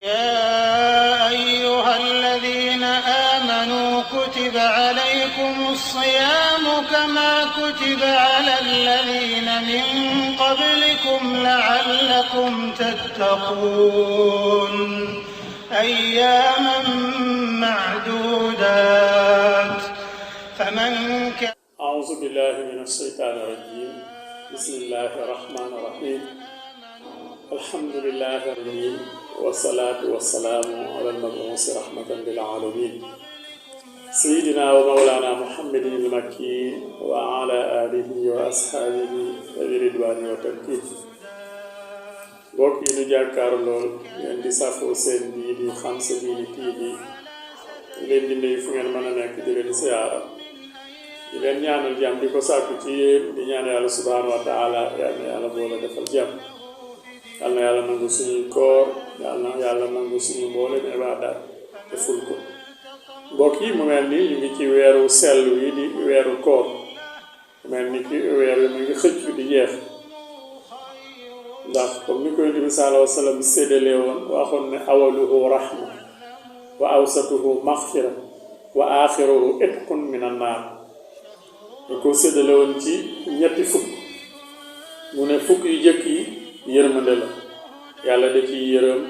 يا أيها الذين آمنوا كتب عليكم الصيام كما كتب على الذين من قبلكم لعلكم تتقون أياما معدودات فمن كان أعوذ بالله من الشيطان الرجيم بسم الله الرحمن الرحيم الحمد لله رب العالمين والصلاة والسلام على المبعوث رحمة للعالمين سيدنا ومولانا محمد المكي وعلى آله وأصحابه الرضوان والتمكين mbokk yi ñu jàkkaarloo ngeen di safoo seen bii di Xam Sa Diine TV leen di nuyu fu ngeen mën a nekk di leen siyaara di leen ñaanal jàmm di ko sàkku ci yéen di ñaan yàlla subhaanahu wa taala yal na yàlla boole defal jàmm yal na yàlla nangu suñuy koor yal na yàlla nangu suñu mboolem ibaadaat te ful ko mbokk yi mu mel ni ñu ngi ci weeru sell wi di weeru koor mu mel ni ki weer wi mu ngi xëcc di jeex ndax comme ni ko Yonent bi sallallaahu alayhi wa sallam séddale woon waxoon ne awaluhu rahma wa awsatuhu maghfira wa axiruhu itqun min annaar da ko séddale woon ci ñetti fukk mu ne fukk yu jëkk yi yërmande la yàlla da ci yërëm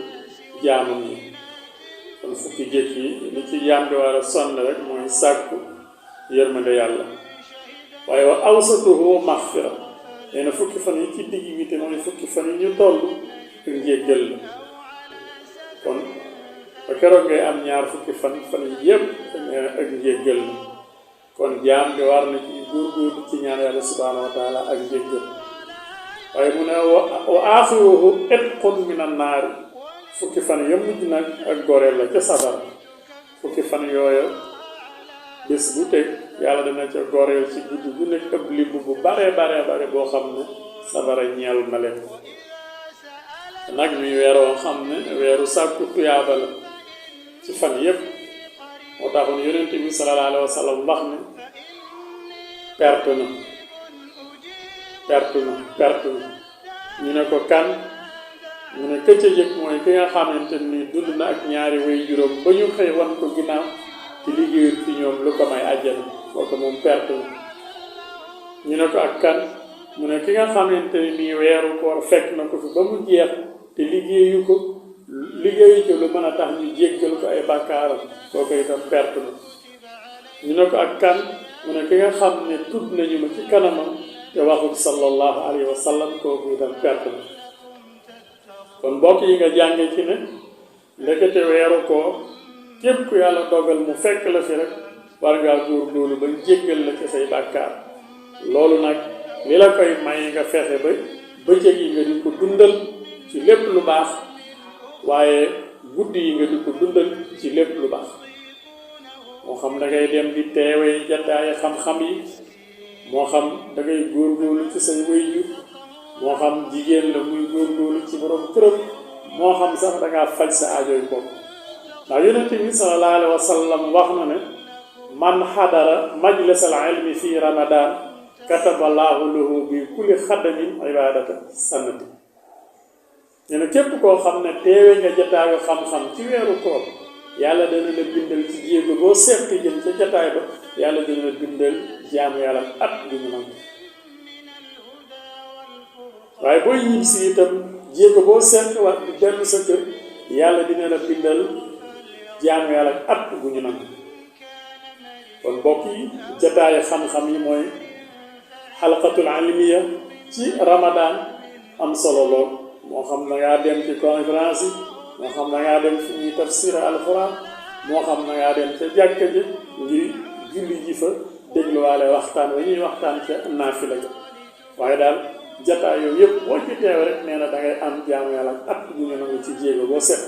jaamam yi kon fukk yu jëkk yi li ci jaam di war a sonn rek mooy sàkku yërmande yàlla waaye wa awsatuhu maghfira nee na fukki fan yi ci digg bi te mooy fukki fan yi ñu toll ak njéggal la kon ba keroog ngay am ñaar fukki fan yi yépp nee na ak njéggal la kon jaam bi war na ci góorgóorlu ci ñaan yàlla subhaanahu wa taala ak njéggal waaye mu ne wa aaxiruhu itqun minan naar fukki fan ya mujj nag ak goreel la ca safara fukki fan yooya bés bu teg yàlla dana ca goreel ci guddi bu nekk ëpp limb bu bare boo xam ne safara ñeel na leen nag muy weeroo xam ne weeru sàkku tuyaaba la ci fan yépp moo taxoon yonent bi sallallahu alayhi wa sallam wax ne perte na ñu ne ko kan mu ne këcc jëkk mooy ki nga xamante ni dund na ak ñaari way juróom ba ñu xëy wan ko ginnaaw ci liggéeyul ci ñoom lu ko may àjjana kooku moom perte na ñu ne ko ak kan mu ne ki nga xamante ni weeru koor fekk na ko fi ba mu jeex te liggéeyu ci lu mën a tax ñu jéggal ko ay bàkkaaram kooku itam perte na ñu ne ko ak kan mu ne ki nga xam ne tudd nañu ma ci kanamam te waxul sallallahu alayhi wa sallam kooku itam perte na kon mbokk yi nga jànge ci ne ndekete weeru koor képp ku yàlla dogal mu fekk la fi rek war ngaa góorgóorlu ba jéggal la ci say bàkkaar loolu nag li la koy may nga fexe ba bëccëg yi nga di ko dundal ci lépp lu baax waaye guddi yi nga di ko dundal ci lépp lu baax moo xam da ngay dem di teewee jataayi xam-xam yi moo xam da ngay góorgóorlu ci say waajur moo xam jigéen la muy góorgóorlu ci borom këram moo xam sax da ngaa faj sa aajoy bopp ndax yonent bi sallallahu alayhi wa sallam wax na ne man xadara majlis al ilmi fi ramadan kataballahu lahu bi kulli xadamin ibadata sanati nee na képp koo xam ne teewe nga jataayu xam-xam ci weeru koor yàlla dana la bindal ci jéego boo seet jëm ca jataay ba yàlla dana la bindal jaamu yàlla at bu ñu nangu waaye booy ñib si itam jéego boo seet wax di dellu sa kër yàlla dina la bindal jaamu yàlla at bu ñu nangu kon mbokk yi jataayu xam-xam yi mooy xalqatul almiya ci ramadan am solo lool moo xam na ngaa dem ci conférence yi moo xam na ngaa dem fi ñuy tafsir alquran moo xam na ngaa dem ca jàkka ji ngir julli ji fa dégluwaale waxtaan wa ñuy waxtaan ca naafila ga waaye daal jataay yooyu yëpp boo ci teew rek nee na da ngay am jaamu yàlla at bu ñu nangu ci jéego boo set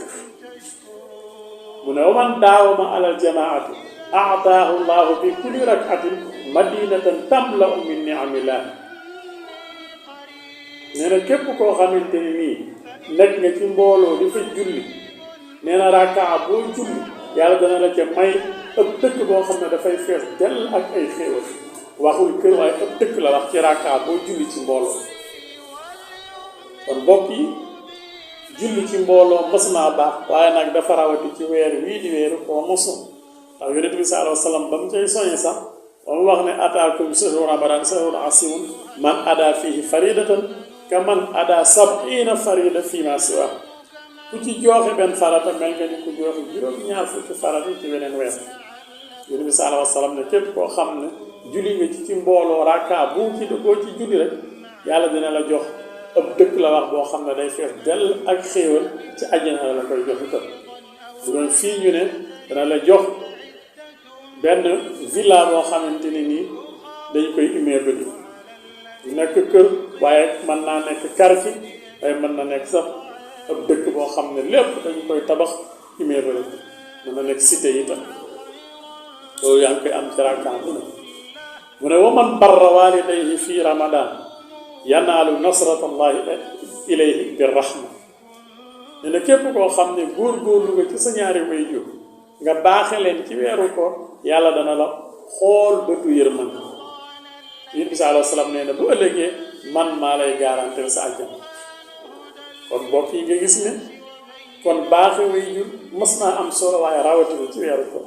mu ne wa man daawama alal jamaati aataahu llahu fi kulli rakatin madinatan tamla'u min ni'amillah nee na képp koo xamante ni nii nekk nga ci mbooloo di fa julli nee na rakaa boo julli yàlla dana la ca may ëpp dëkk boo xam ne dafay fees dell ak ay xéewal waxul kër waaye ëpp dëkk la wax ci rakaa boo julli ci mbooloo kon mbokk yi julli ci mbooloo mës naa baax waaye nag dafa rawati ci weer wii di weeru koo mosu ndax yonent bi sallallahu alayhi wa sallam ba mu cay soññi sax ba mu wax ne ataakum shahru ramadan shahrun asimun man ada fihi faridatan ka man ada sab'ina farida fii ma siwa ku ci joxe benn farata mel nga ni ku joxe juróom-ñaar fukki farata ci weneen weer yonent bi sallallahu alayhi wa sallam ne képp koo xam ne julli nga ci mbooloo rakka boo ci julli rek yàlla dina la jox ab dëkk la wax boo xam ne day fees dell ak xéewal ci àjjana la koy jox itam bu doon fii ñu ne dana la jox benn villa boo xamante ne nii dañ koy immeuble bi nekk kër waaye mën naa nekk quartier waaye mën na nekk sax ab dëkk boo xam ne lépp dañ koy tabax immeuble mën na nekk cité itam loolu yaa ngi koy am ci rakkaan bu ne mu ne wa man barra walidayhi fi ramadan yanaalu nasratallahi ilayhi bi rahma ne na képp koo xam ne góor-góorlu nga ci sa ñaari waajur nga baaxe leen ci weeru ko yàlla dana la xool bëtu yërmande yonent bi sallallahu alayhi wa sallam nee na bu ëllëgee man maa lay garantir sa àjjana kon mbokk yi nga gis ne kon baaxe waajur mës naa am solo waaye rawatina ci weeru ko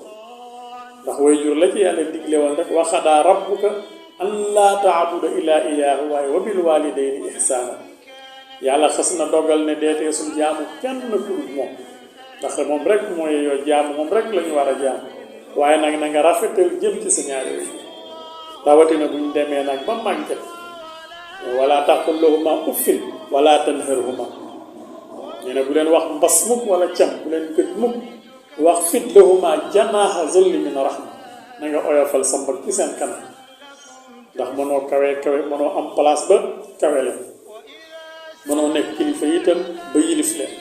ndax waajur la ci yàlla digle woon rek wa qadaa rabbuka an laa taabuda illaa iyyaahu waaye wa bil waalidayni ihsaana yàlla xas na dogal ne deetee suñ jaamu kenn ku dul moom ndax moom rek mooy yoo jaamu moom rek la ñu war a jaamu waaye nag na nga rafetal jëm ci sa ñaari waajur rawatina bu ñu demee nag ba màgget wala taqul lahumaa uffin wala tanharhumaa ñu ne bu leen wax mbas mukk wala cam bu leen gëj mukk wax fit lahumaa janaaha zulli min rahma na nga oyofal sa mbag ci seen kanam ndax mënoo kawe mënoo am place ba kawe leen mënoo nekk kilifa itam ba yilif leen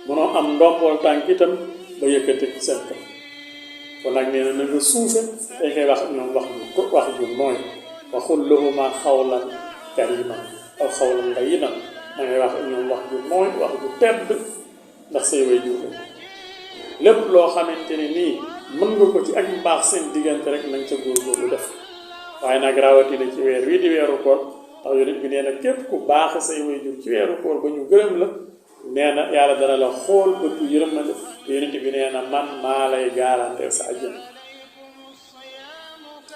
mënoo am ndombool tànk itam ba yëkkati ci seen kanam kon nag nee na nga suufe dañ koy wax ñoom wax ju nooy waxul lahumaa xawlan kariman aw xawlan layyinan da ngay wax ñoom wax ju nooy wax ju tedd ndax say way juufe lépp loo xamante ne nii mën nga ko ci ak mbaax seen diggante rek nañ ca góorgóorlu def waaye nag rawatina ci weer wii di weeru koor ndax yonent bi nee na képp ku baaxe say waajur ci weeru koor ba ñu gërëm la nee na yàlla dana la xool bëtu yërmande yonent bi nee na man maa lay garantir sa àjjana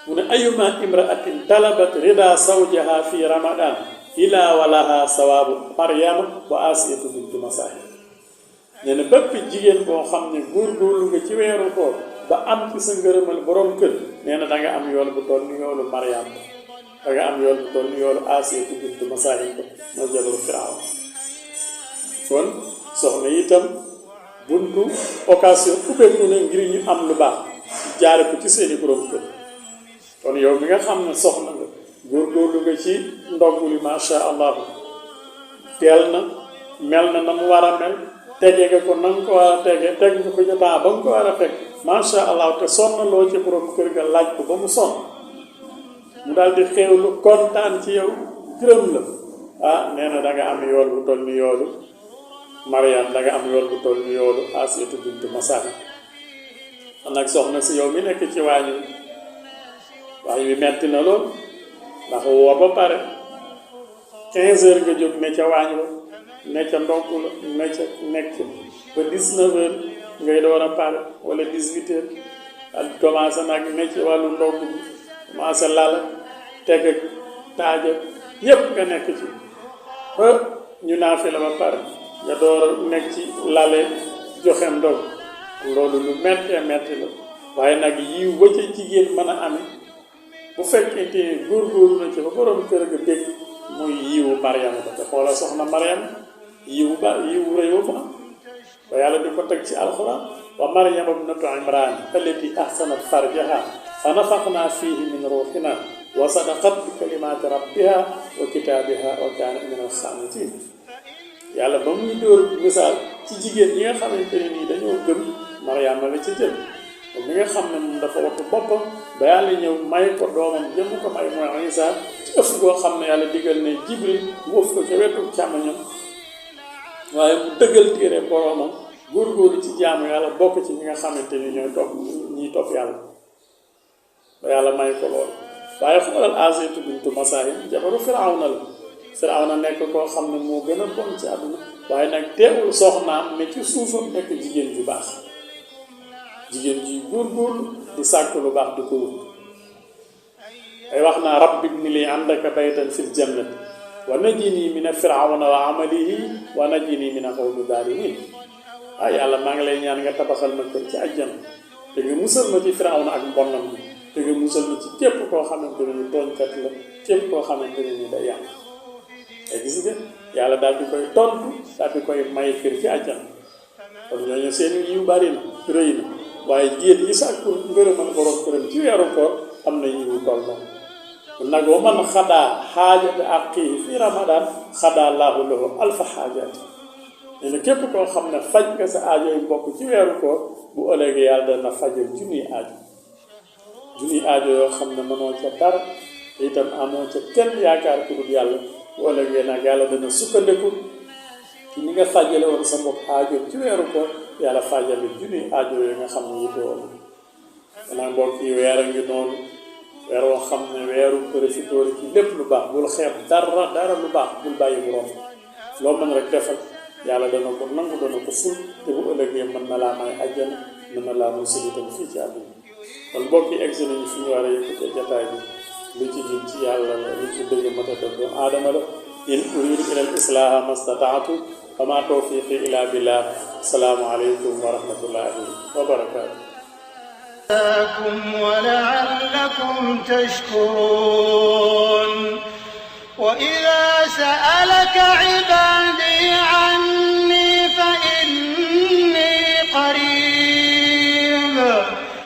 mu ne ayuma imraatin talabat rida zawjaha fi ramadan ila walaha sawaabu maryama wa asiyatu bintu masaahib nee na bépp jigéen boo xam ne góorgóorlu nga ci weeru koor ba am ci sa ngërëmal borom kër nee na da nga am yool bu toll ni yoolu Maryam da nga am yool bu toll ni yoolu Asiyatu bintu Masaahib moo jabaru Firaaw kon soxna itam buntu occasion ubbeeku na ngir ñu am lu baax jaare ko ci seeni borom kër kon yow mi nga xam ne soxna nga góorgóorlu nga ci ndoggu li masha Allah teel na mel na na mu war a mel tege nga ko na nga ko war a teg nga ko jotaa ba nga ko war a teg masha Allah te sonnaloo ci borom kër ga laaj ko ba mu sonn mu daal di xéewlu kontaan ci yow gërëm la nee na da nga am yool bu toll ni yoolu Maryam da nga am yool bu toll ni yoolu Asiyatu bintu Masaahib nag soxna si yow mi nekk ci waañu wax wi metti na lool ndax woor ba pare 15 heures nga jóg ne ca waañ ba ne ca ndogg la nekk ba 19 heures ngay door a pare wala 18 heures ak commencé nag ne ci wàllu ndogg bi commencé lal teg ak taaj ak yépp nga nekk ci ba ñu naafi la ba pare nga door a nekk ci lale joxem ndog loolu lu mettee metti la waaye nag yiw ba ca jigéen mën a amee bu fekkente ne góorgóorlu na ci ba borom kër ga dégg muy yiwu Maryam ba te xoola soxna Maryam yiwu rëy wa mu am ba yàlla di ko teg ci alxuraan wa Maryam ibnatu Imraan allati ahsanat farjaha fa nafaxnaa fiihi min ruuhinaa wa sadaqat bi kalimaati rabbiha wa kitaabiha wa kaanat min al-qaanitiin yàlla ba muy dóor misaal ci jigéen ñi nga xamante ne nii dañoo gëm Maryam la ca jël mi nga xam ne moom dafa wattu boppam ba yàlla ñëw may ko doomam jëm ko may mooy Isa ci ëff goo xam ne yàlla digal ne Jibril mu ëff ko ca wetu càmmoñam waaye mu dëggal téere boroomam góorgóorlu ci jaamu yàlla bokk ci ñi nga xamante ni ñiy topp yàlla ba yàlla may ko lool waaye xoolal Asiyatu bintu Masaahib jabaru Firawna la Firawna nekk koo xam ne moo gën a bon ci àdduna waaye nag teewul soxnaam ne ci suufam nekk jigéen ju baax jigéen ji góorgóorlu di sàkk lu baax di ko wut ay wax naa rabbi ibni li indaka baytan fil jannati wa najini min firawna wa amalihi wa najini min qawmi zalimin yàlla maa ngi lay ñaan nga tabaxal ma kër ci àjjana te nga musal ma ci firawna ak mbonnam bi te nga musal ma ci képp koo xamante ne ni tooñkat la képp koo xamante ne ni day yàq te gis nga yàlla daal di koy tontu daal di koy may kër ci àjjana kon ñooñu seen yiw bari na rëy na waaye jigéen yi sàkku ngërëmal borom këram ci weeru koor am na yiwu toll noonu nag wa man xadaa xaajata aqiihi fi ramadan xadaa laahu lahu alfa xaajaati nee na képp koo xam ne faj nga sa aajo yu mbokk ci weeru koor bu ëllëgee yàlla dana fajal junniy aajo yoo xam ne mënoo ca dara te itam amoo ca kenn yaakaar ku dul yàlla bu ëllëgee nag yàlla dana sukkandiku ci ni nga fajale woon sa mbokk aajo ci weeru koor yàlla fajale junniy aajo yooyu nga xam ne yitte woon danaa mbokk yi weer a ngi noonu weer woo xam ne weeru profitoor ci lépp lu baax bul xeeb dara lu baax bul bàyyi bu romb loo mën rek defal yàlla dana ko nangu dana ko ful te bu ëllëgee mën na laa may àjjana mën na laa musal itam fii ci àdduna kon mbokk yi egsi nañu fi ñu war a yëkkatee jataay bi lu ci jëm ci yàlla la lu ci dëgg mata def doomu aadama la in uridu ila al islaha mastataatu wa ma tawfiqi ila billah asalaamu aleykum wa rahmatullahi wa barakatuh ولعلكم تشكرون وإذا سألك عبادي عني